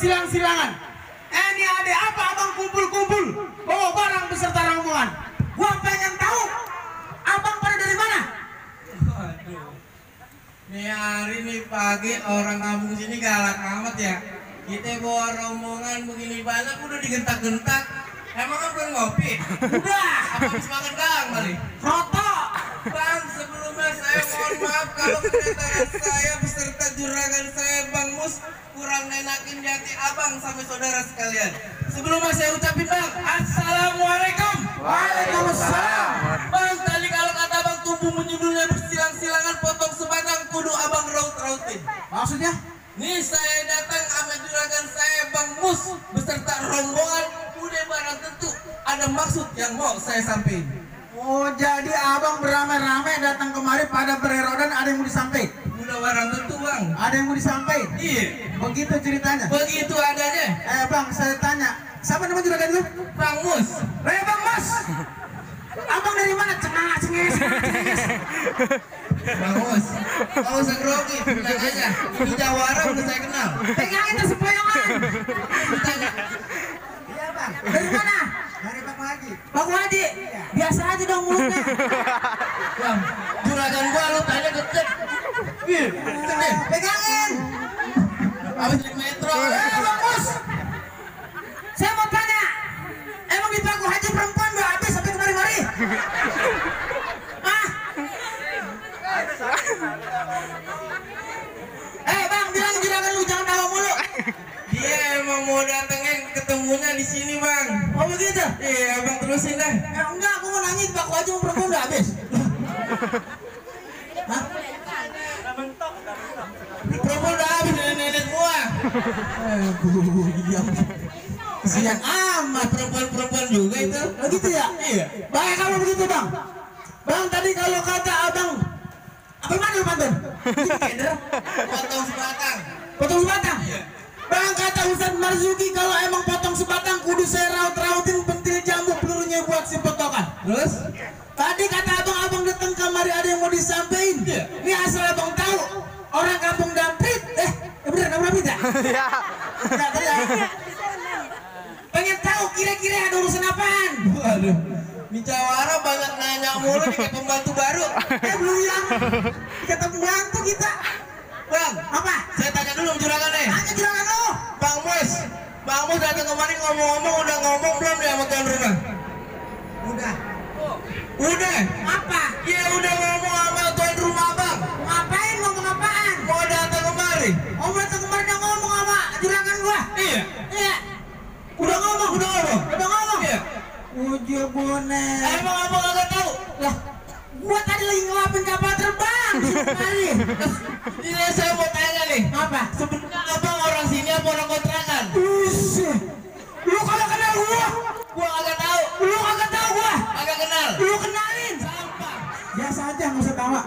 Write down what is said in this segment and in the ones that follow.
bersilang-silangan. Ini ada apa abang kumpul-kumpul bawa barang beserta rombongan? Gua pengen tahu abang pada dari mana? Waduh, nih hari nih pagi orang kampung sini galak amat ya. Kita bawa rombongan begini banyak udah digentak-gentak. Emang kan belum ngopi? Udah. Apa habis makan gang kali? Roto. Bang, sebelumnya saya mohon maaf kalau kedatangan saya beserta juragan saya Bang Mus kurang enakin di hati abang sampai saudara sekalian. Sebelumnya saya ucapin bang, assalamualaikum. Waalaikumsalam. Bang, tadi kalau kata abang tumbuh menyundulnya bersilang-silangan potong sebatang kudu abang raut-rautin. Maksudnya? Nih saya datang sama juragan saya Bang Mus beserta rombongan udah barang tentu ada maksud yang mau saya sampaikan. Oh, jadi abang beramai-ramai datang kemari pada bererodan ada yang mau disampaikan? Udah barang tentu bang. Ada yang mau disampaikan? Iya. Begitu ceritanya? Begitu adanya. Bang, saya tanya, siapa nama juragan itu? Bang Mus. Bang Mus. Abang dari mana? Cengenges. Bang Mus, kalau usah grogi, bilang aja. Ini Jawara udah saya kenal. Pegangin tuh sempoyongan. Tanya. Iya bang. Dari mana? Dari Pak Haji. Pak Haji? Biasa aja dong mulutnya. Bang, juragan gua lu tanya deket. Ih, Pegangin. habis di metro. Bang Mus. Saya mau tanya. Emang di Pak Haji perempuan udah habis sampai kemari-mari? Bang, bilang juragan lu jangan tawa mulu. Dia emang mau datengin ketemunya di sini bang. Oh begitu? Iya, abang terusin dah. Enggak, aku mau nanya Pak Haji mau perempuan udah habis. Hah? Perempuan udah habis nenek gua. Diam. Siang amat. Perempuan juga itu. Begitu ya? Iya. Baik kalau begitu bang. Bang tadi kalau kata abang, apa mana lu pantun? Potong sebatang. Potong sebatang? Iya. Bang kata Ustadz Marzuki kalau emang potong sebatang kudu saya raut-rautin pentil jambu pelurunya buat si potongan. Terus? Tadi kata abang datang kamari ada yang mau disampaikan. Iya. Ini asal abang tahu orang kampung Damprit. Bener kamu Damprit ya? Iya. Pengen tahu kira-kira ada urusan apaan? Waduh, di Jawara banyak nanya mulu nih kayak pembantu baru. Belum yang kata pembantu kita. Bang, Apa? saya tanya dulu juragan nih. Tanya juragan lo. Bang Mus datang kemarin ngomong-ngomong udah ngomong belum dia sama tuan rumah? Udah. Udah. Apa? Iya udah ngomong sama tuan rumah bang. Ngapain ngomong apaan? Mau datang kemari. Oh datang kemarin udah ngomong sama juragan gua. Iya. Iya. Udah ngomong. Udah ngomong. Iya. Ujur bonek. Emang abang agak tahu? Lah, gua tadi lagi ngelapin kapal terbang. Kali. Ini saya mau tanya nih. Apa? Sebenarnya abang orang sini apa orang kontrakan? Buset. Lu kalau kenal gua, Gua agak tahu. lu kagak tahu gua. Agak kenal. Lu kenalin. Sampah. Biasa aja nggak usah tawa.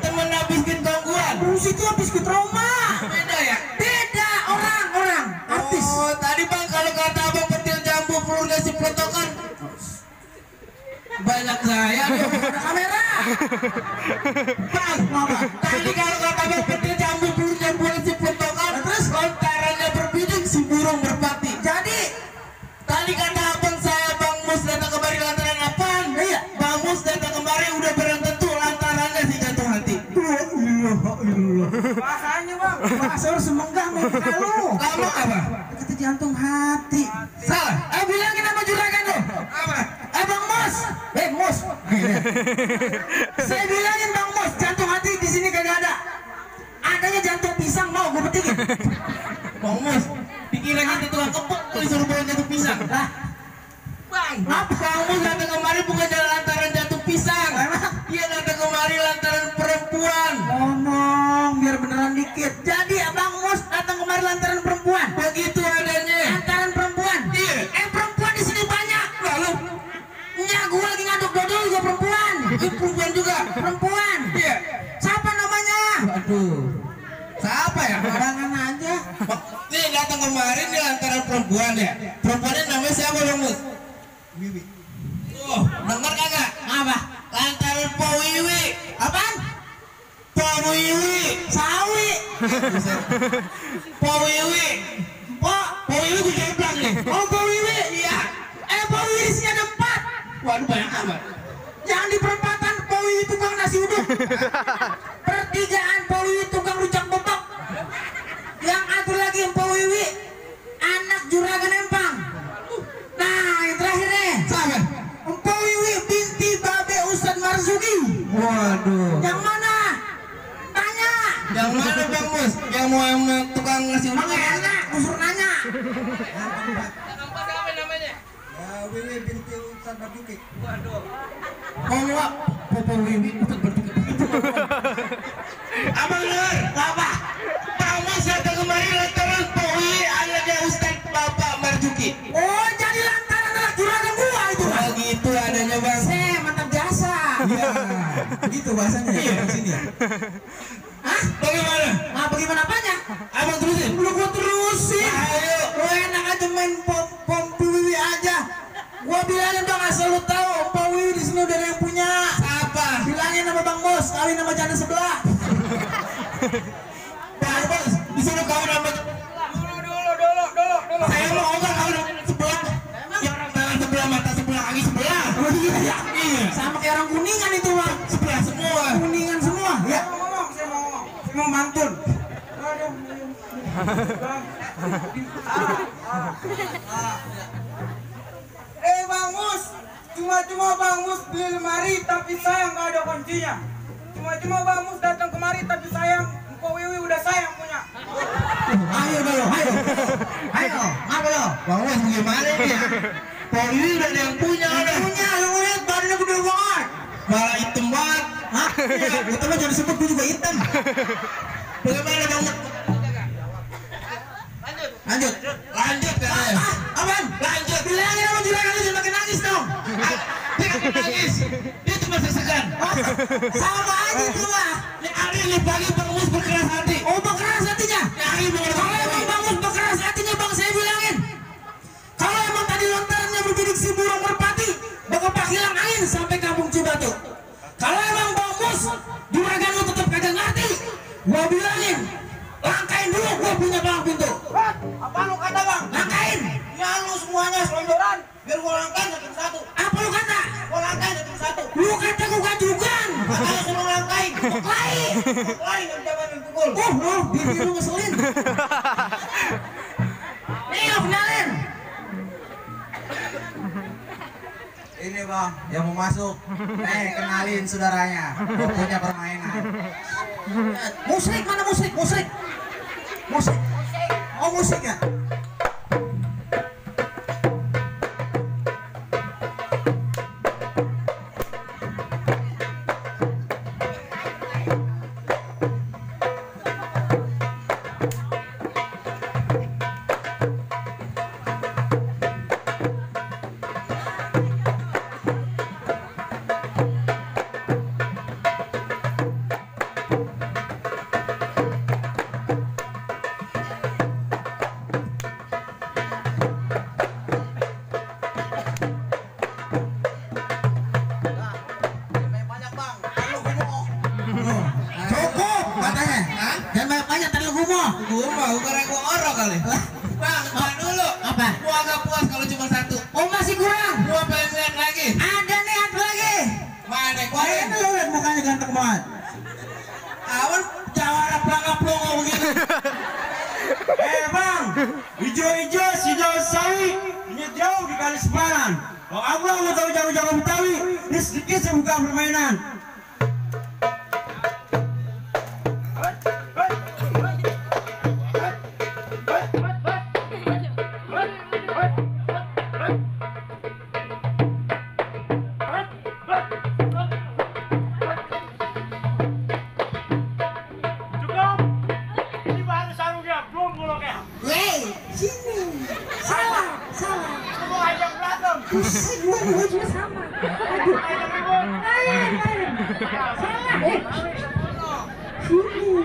Temen biskuit gangguan. Buset itu biskuit Roma. Beda ya? Beda orang artis. Oh, tadi bang kalau kata abang pentil jambu pelurnya si plotokan banyak saya nih. Ada kamera. Bang, tadi kalau kata abang pentil jambu pelurnya buat si plotokan terus lontarannya berbidik si burung berpati. Jadi Tadi kata abang saya Bang Mus datang kemari lantaran apaan? Iya. Bang Mus datang kemari udah barang tentu lantarannya si jatuh hati. bahasanya bang, bahasa harus semenggah nih kalau. Kamu apa? Kata jantung hati. Salah. Bilangin sama juragan lo. Apa? Bang Mus. Mus. Saya bilangin Bang Mus, jantung hati di sini kagak ada. Adanya jantung pisang mau gue petikin. Bang Mus, dikira kita tukang kepok disuruh bawa jantung pisang. Lah, Bang, Bang Mus datang kemari bukan jalan lantaran jantung pisang. Dia datang kemari lantaran perempuan. ngomong biar beneran dikit. Jadi Bang Mus datang kemari lantaran perempuan. Begitu adanya. Lantaran perempuan. Iya. Perempuan di sini banyak. Lalu, Nya gue lagi ngaduk dodol juga perempuan. perempuan juga. Perempuan. Iya. Siapa namanya? Aduh. Siapa ya? Barangan aja. Nih datang kemarin di lantaran perempuan ya. Perempuannya namanya siapa Bang Mus? Bibi. Oh, denger kagak? Apa? Lantaran Po Wiwi. Apaan? Po Wiwi. Sawi. Po Wiwi. Po Wiwi gue jemplang nih. Oh, Po Wiwi. Iya. Po Wiwi isinya ada 4. Waduh banyak amat. Yang di perempatan Po Wiwi tukang nasi uduk. Pertigaan Po Wiwi tukang rujak bebek. Yang satu lagi Po Wiwi anak juragan Empang. Nah, yang terakhir nih. Siapa? Po Wiwi binti Babe Ustadz Marzuki. Waduh. Yang mana? Tanya. Yang mana Bang Mus? Yang mau sama tukang nasi uduk? Emang enak, kusur nanya. Apa namanya? Wiwi binti Ustadz Marzuki. Waduh. Oh, enggak. Po Wiwi Ustadz Marzuki. Abang dengar? Apa? Bang Mus datang kemari lantaran Po Wiwi anaknya Ustadz Bapak Marzuki. Oh, jadi lantaran anak juragan gua itu. Oh gitu adanya Bang. Mantap jasa. Iya. Gitu bahasanya ya di sini. Hah? Bagaimana? Ah, bagaimana apanya? Abang terusin. Lu gua terusin. Ayo. Lu enak aja main pom Wiwi aja. Gua bilangin Bang, asal lu tahu Pom Wiwi di sini udah ada yang punya. Apa? Bilangin sama Bang Bos, kawin sama janda sebelah. Bang Bos, disuruh kawin sama Dulu. saya mau enggak kawin sama sebelah. Ya orang tangan sebelah, mata sebelah, kaki sebelah. Oh iya ya. Iya. Sama kayak orang Kuningan itu, Bang. Sebelah semua. Kuningan semua. Ya. Saya mau mantun. Bang Mus, cuma Bang Mus beli lemari tapi sayang nggak ada kuncinya. Cuma Bang Mus datang kemari tapi sayang Mpok Wiwi udah sayang punya. Ayo dulu, ayo. Ayo, apa lo? Bang Bos gimana ini ya? Pom Wiwi udah ada yang punya ada. Punya, lu lihat badannya gede banget. Malah hitam banget. Hah? Iya, itu mah jangan disebut, gua juga hitam. Bagaimana Bang? Lanjut. Lanjut katanya. Apaan? Lanjut. Bilangin sama juragan lu jangan makin nangis dong. Dia kan nangis. Dia cuma segan. Sama aja itu mah. Hari ini pagi Bang Mus berkeras hati. Oh, berkeras hatinya. Hari ini Kalau emang Bang Mus berkeras hatinya, Bang, saya bilangin. Kalau emang tadi lontarannya berbidik si burung merpati, bakal hilang angin sampai kampung Cibatu. Kalau emang Bang Mus, juragan lu tetap kagak ngerti, gua bilangin, langkain dulu, gua punya palang pintu. Apa lu kata Bang? Langkain. Ya lu semuanya selonjoran. Biar gua langkain satu-satu. Apa lu kata? Gua langkain satu-satu. Lu kata gua gajugan. Makanya suruh langkain. Lain. Lain yang jangan dipukul. Bibir lu ngeselin. Nih, lu kenalin. Ini Bang, yang mau masuk. Kenalin saudaranya. Gua punya permainan. Musrik mana musrik? Musrik. Oh, musik ya. Cukup katanya. Jangan banyak-banyak terlalu gumoh. Gua mau karena gua orok kali. Bang, tahan dulu. Apa? Gua agak puas kalau cuma satu. Oh, masih kurang. Gua pengen lihat lagi. Ada nih, ada lagi. Mana gua? Ini lo lihat mukanya ganteng banget. Awan jawara pelangap pelongo begini. Bang, hijau-hijau si jauh sawi, ini jauh di kali Separan. Kalau aku mau tahu jago-jago Betawi, ini sedikit saya buka permainan. Sini. Salah. Pusing gua juga sama. Aduh. Salah. Sini.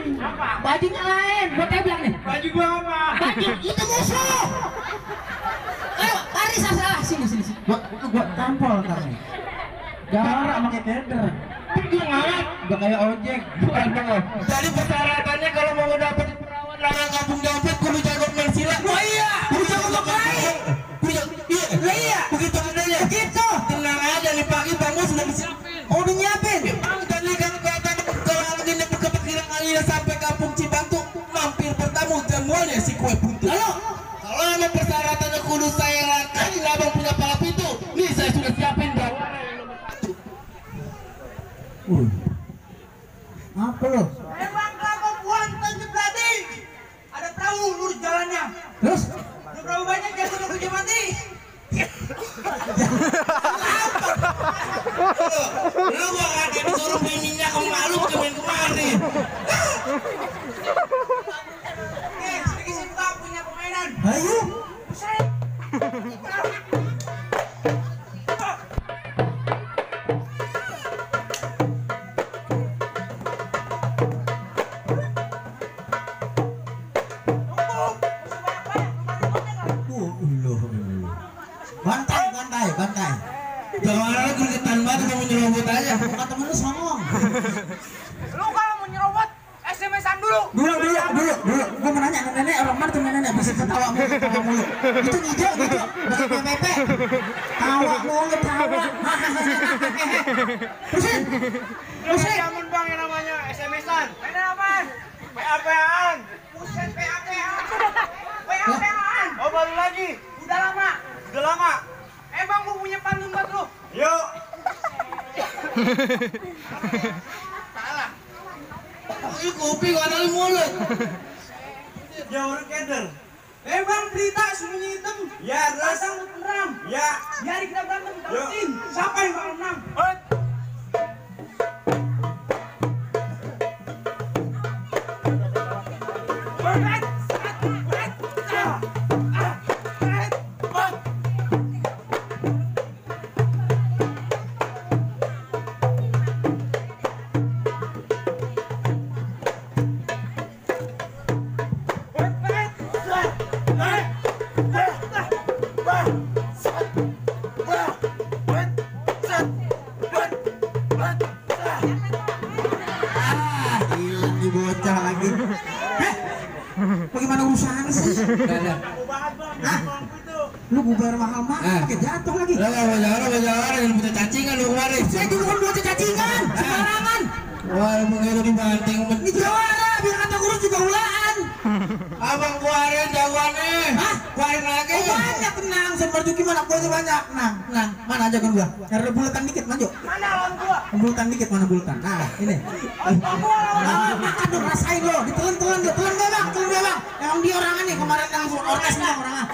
Bajunya lain. Buat saya bilang nih. Baju gua apa? Baju itu musuh. Ayo, lari salah. Sini. Gua tampol ntar nih. Jawara pakai tender. Itu ngalah. Udah kayak ojek. Bukan dong. Jadi persyaratannya kalau mau dapat Orang kampung David kudu jago main silat. Oh iya, kudu jago berkelahi. Iya, begitu adanya. Begitu. Tenang aja nih pagi Bang Mus sudah disiapin. Oh, udah nyiapin. Bang tadi kan kalau ini kepikiran kalian sampai kampung Cibantu mampir bertamu jamuannya si kue buntut. Lalu, kalau ada persyaratannya kudu saya lakukan, abang punya pala pintu. Nih saya sudah siapin Bang. apa lo? Emang kamu buat Tanjung Beradi. Ada perahu lurus jalannya. Terus? Ada perahu banyak jatuh ke kerja mati. Lu gua kagak disuruh bininya kemalu kemarin kemarin. Oke, sedikit cinta punya permainan. Ayo. Buset. Bantai. Jangan ada gregetan banget kamu nyerobot aja. Bukan temen lu songong. Lu kalau mau nyerobot, SMS-an dulu. Dulu. Gua mau nanya, nenek orang mana tuh nenek bisa ketawa mulu. Itu hijau. Bukan PPP. Tawa mulu, tawa. Terusin. Zaman bang yang namanya SMS-an. Mainan apaan? PAP-an. Buset, PAP-an. PAP-an. Oh baru lagi. Udah lama. Emang gua punya pantun buat lu? Yuk. Salah. Ini kopi gua ada di mulut. Jauh keder. Bang berita semuanya hitam. Ya, terus pasang penerang. Ya. Biar kita berantem terusin. Siapa yang bakal menang? Hilang nih bocah lagi. Bagaimana urusannya sih? Lu bubar mahal-mahal, pakai jatuh lagi. Lah bajaran yang punya cacingan lu kemarin. Saya juga bukan buat cacingan, sembarangan. Wah, begitu dibanting. Ini juara, biar kata guru juga ulaan. Abang keluarin jagoannya. Hah? Keluarin lagi. Oh banyak, tenang. Seperti gimana? Gua aja banyak. Tenang. Mana aja kan gua? Ada bulatan dikit, maju. Mana lawan gua? Bulatan dikit, mana bulatan? Nah, ini. Makan dong, rasain lo. Ditelan lo. Telan gua bang. Emang dia orangan nih, kemarin langsung orkes nih orangnya.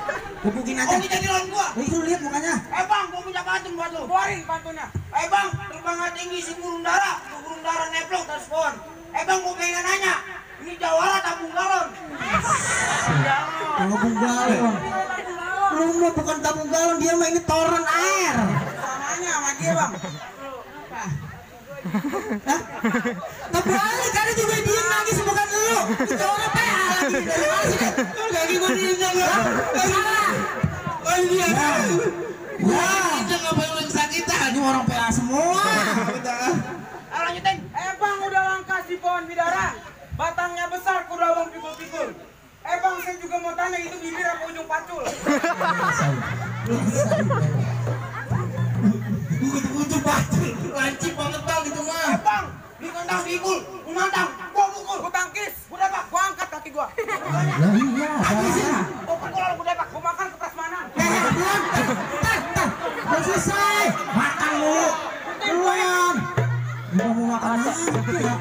Gebukin aja. Oh, ini jadi lawan gua. Lu lihat mukanya. Bang, gua punya pantun buat lu. Keluarin pantunnya. Bang, terbang tinggi si burung dara. Burung dara neplok dan spawn. Bang, gua pengen nanya. Ini jawara tabung galon. Tabung galon. Lu mah bukan tabung galon, dia mah ini toren air. Samanya sama dia, Bang. Hah? Terbalik kan juga diem lagi bukan lu. Itu orang PA lagi. Dari mana sih? Kaki gua diinjak ya. Salah. Oh iya. Ya. Injak apa yang kesakitan? Ini orang PA semua. Lanjutin. Bang, udah langka si pohon bidara. Batangnya besar, kuda abang pikul-pikul. Bang, saya juga mau tanya, itu bibir apa ujung pacul? Ujung batu. Lancip banget bang itu mah. Bang, di kandang pikul, memandang, gua pukul, gua tangkis, gua depak, gua angkat kaki gua. Lah iya, bahaya. Gua pukul lalu gua depak, gua makan ke prasmanan. Udah selesai. Makan lu. Keluar. Gua mau makan aja.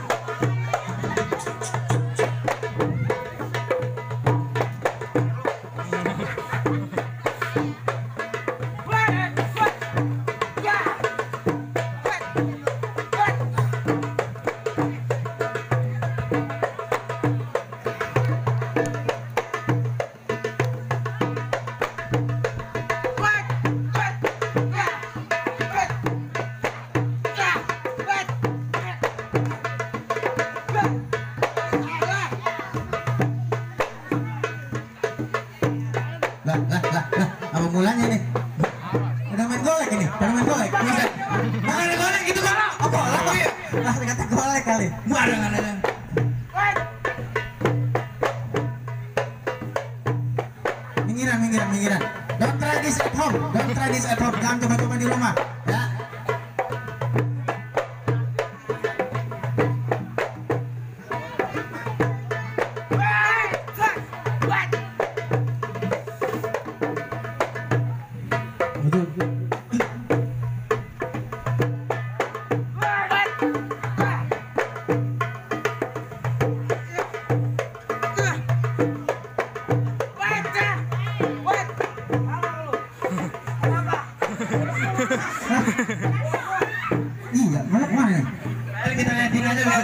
Lah, apa mulanya nih? Udah main golek ini, main golek. Main golek gitu kan? Oh golek, lah kata golek kali. Barengan aja. ladies and gentlemen, jangan coba-coba di rumah ya. Iya, mana nih? Kita liatin aja biar.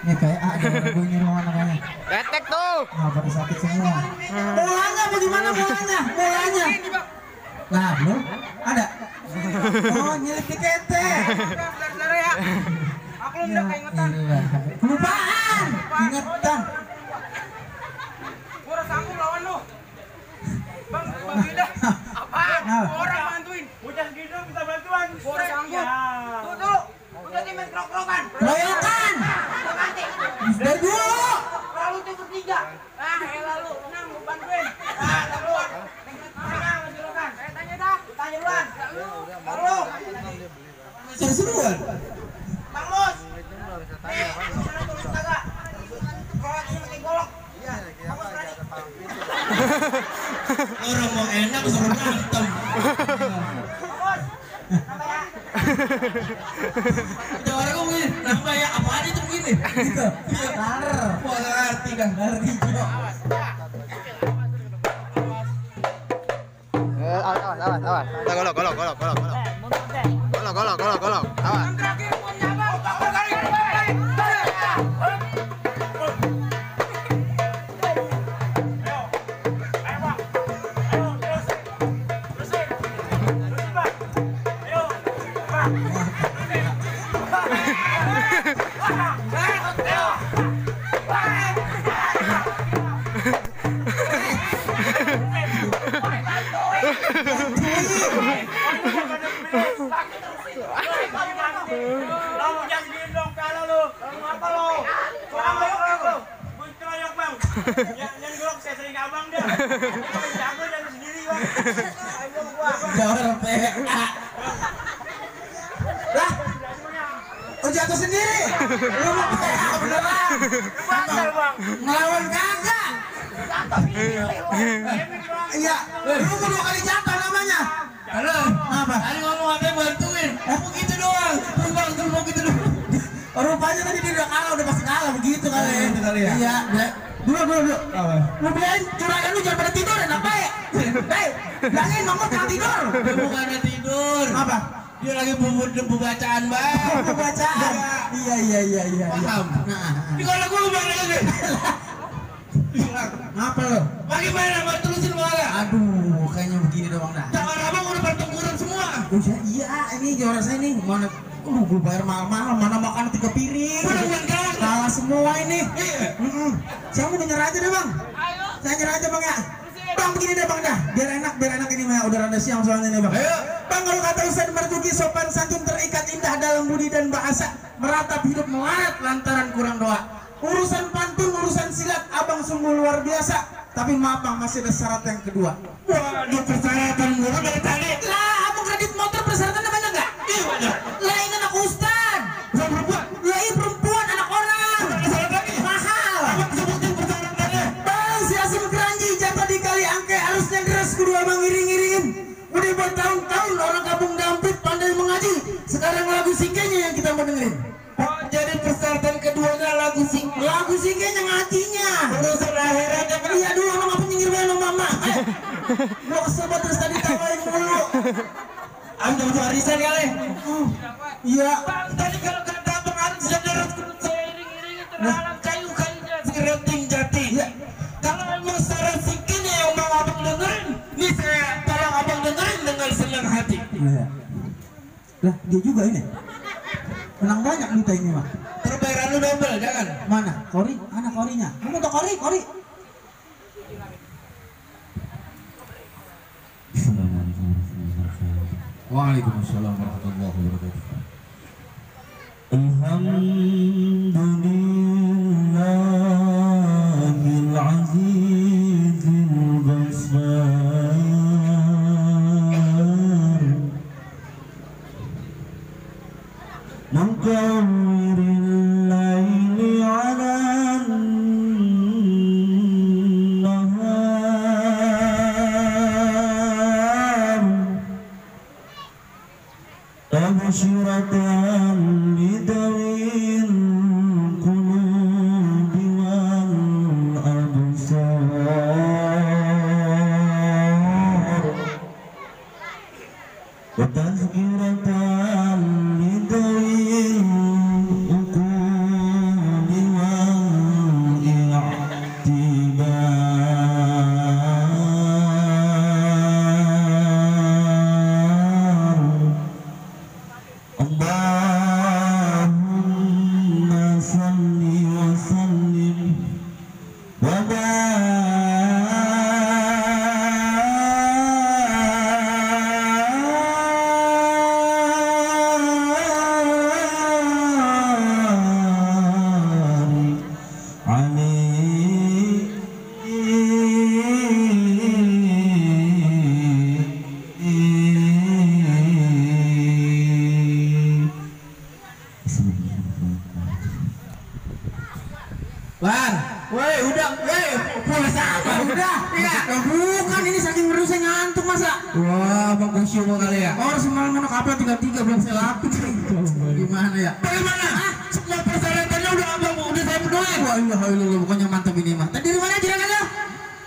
Ini kayak ada gue nyuruh namanya. Ketek tuh. Nah, pada sakit semua. Bolanya bagaimana bolanya? Bolanya. Nah, belum ada. Oh, nyelip di ketek. Saudara ya. Aku udah keingetan. Kelupaan. Ingetan. Gua rasa aku lawan lu. Bang Gida. Apaan? Orang bantuin. Bocah gitu minta bantuan. Gua sanggup. Tuh dulu. Udah tim main krok-krokan. Royokan. Dari dulu. Lalu tim bertiga. Lalu tenang lu bantuin. Laluan. Tanya masih rokan. Tanya dah. Tanya duluan. Lalu. Seru-seruan. Bang Mus. Nih, mana tulis kagak? Kalau ini pakai golok. Iya, kamu berani. Orang mau enak suruh berantem. Bos, nambah ya. Ada orang ngomong gini, nambah ya apaan itu begini? Gitu. Iya. Lar. Wah nggak ngerti kan? Ngerti juga. Yang terakhir punya bang. Kamu jangan gendong kalau lu. Kamu apa lu? Gue keroyok bang. Yang gelok saya sering abang dah. Jago jago sendiri bang. Ayo gua. Jawab PA. Lah. Oh jatuh sendiri. Lu mau PA beneran. Bandel bang. Ngelawan kagak. Iya, lu kedua kali jatuh namanya. Halo. Apa? Tadi ngomong apa bantuin? Begitu doang. Terus begitu doang. Rupanya tadi dia udah kalah, udah pasti kalah begitu kali. Gitu kali ya? Iya, dulu. Apa? Lu bilang curagan lu jangan pada tidur apa ya? Hei, bilangin ngomong jangan tidur. Dia bukannya tidur. Apa? Dia lagi bubu bacaan bang. Aku bacaan. Iya. Paham? Ini kalau gue bilang lagi. Apa lo? Bagaimana mau terusin bola? Aduh, kayaknya begini doang dah. Tangan abang udah bertengkuran semua. Udah, iya, ini juara saya nih. Mana? Gue bayar mahal-mahal, mana makan 3 piring. Kalah semua ini. Iya. Saya mau nyerah aja deh bang. Saya nyerah aja bang ya. Bang begini deh bang dah. Biar enak ini mah udah rada siang soalnya nih bang. Ayo. Bang kalau kata Ustadz Marzuki sopan santun terikat indah dalam budi dan bahasa, meratap hidup melarat lantaran kurang doa. Urusan pantun, urusan silat, abang sungguh luar biasa. Tapi maaf bang, masih ada syarat yang kedua. Waduh persyaratan mulu dari tadi. Lah, abang kredit motor persyaratannya banyak nggak? Iya banyak. Lah ini anak Ustadz. Bukan perempuan. Lah ini perempuan, anak orang. Persyaratannya Mahal. abang sebutin persyaratannya. Bang, si Asim Keranji jatuh di kali angke, harusnya deras kudu abang iring-iringin. Udah bertahun-tahun orang kampung Dampit pandai mengaji. Sekarang lagu singkenya yang kita mau dengerin. Oh, jadi persyaratan keduanya lagu sing. Lagu singkenya ngajinya. Urusan akhiratnya kan. Iya dulu emang apa nyengir sama mama. Gua kesel banget terus tadi tawain mulu. Abang dapat warisan kali. Iya. Tadi kalau kata abang harus deras kudu saya iring-iringi terhalang kayu-kayunya sereting jati. Iya. Kalau emang secara singkirnya yang mau abang dengerin, nih saya tolong abang dengerin dengan senang hati. Iya. Lah dia juga ini. Menang banyak duit ini mah. Perbayaran lu double, jangan. Mana? Kori? Mana korinya? Kamu tau kori? Waalaikumsalam warahmatullahi wabarakatuh. Alhamdulillahil azizil ghaffar. Bar, woi udah, pulang sama udah. Iya, bukan ini saking ngerusnya ngantuk masa. Wah, Bang Bosyo kali ya. Orang semalam mana kapal 33 belum saya lapis. Gimana ya? Bagaimana? Semua persyaratannya udah abang, udah saya penuhin. Wah, iya, pokoknya mantap ini mah. Tadi dari mana juragannya?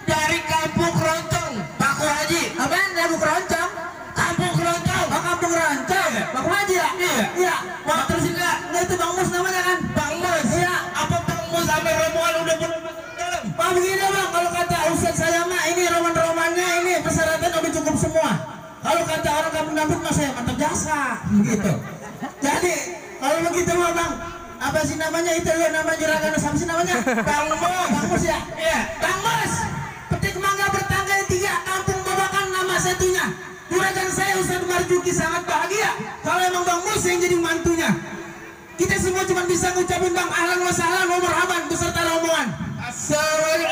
Dari Kampung Keroncong, Paku Haji. Apaan? Dari Keroncong? Kampung Keroncong. Oh, Kampung Keroncong. Pak Haji ya? Iya. Iya. Wah, terus juga. Nah, itu Bang Mus namanya kan? Bang Mus. Iya. Apa Bang Mus sampai rombongan udah masuk ke dalam? Pak begini bang, kalau kata Ustaz saya mah ini roman-romannya ini persyaratan udah cukup semua. Kalau kata orang kampung dangdut mah saya mantap jasa. Gitu. Jadi kalau begitu mah bang, apa sih namanya itu ya nama juragan siapa sih namanya? Bang Mus ya? Iya. Bang Mus, petik mangga bertangga 3 kampung Babakan nama satunya. Juragan saya Ustaz Marjuki sangat bahagia kalau emang Bang Mus yang jadi mantunya. Kita semua cuma bisa ngucapin bang ahlan wa sahlan wa marhaban beserta rombongan. Assalamualaikum.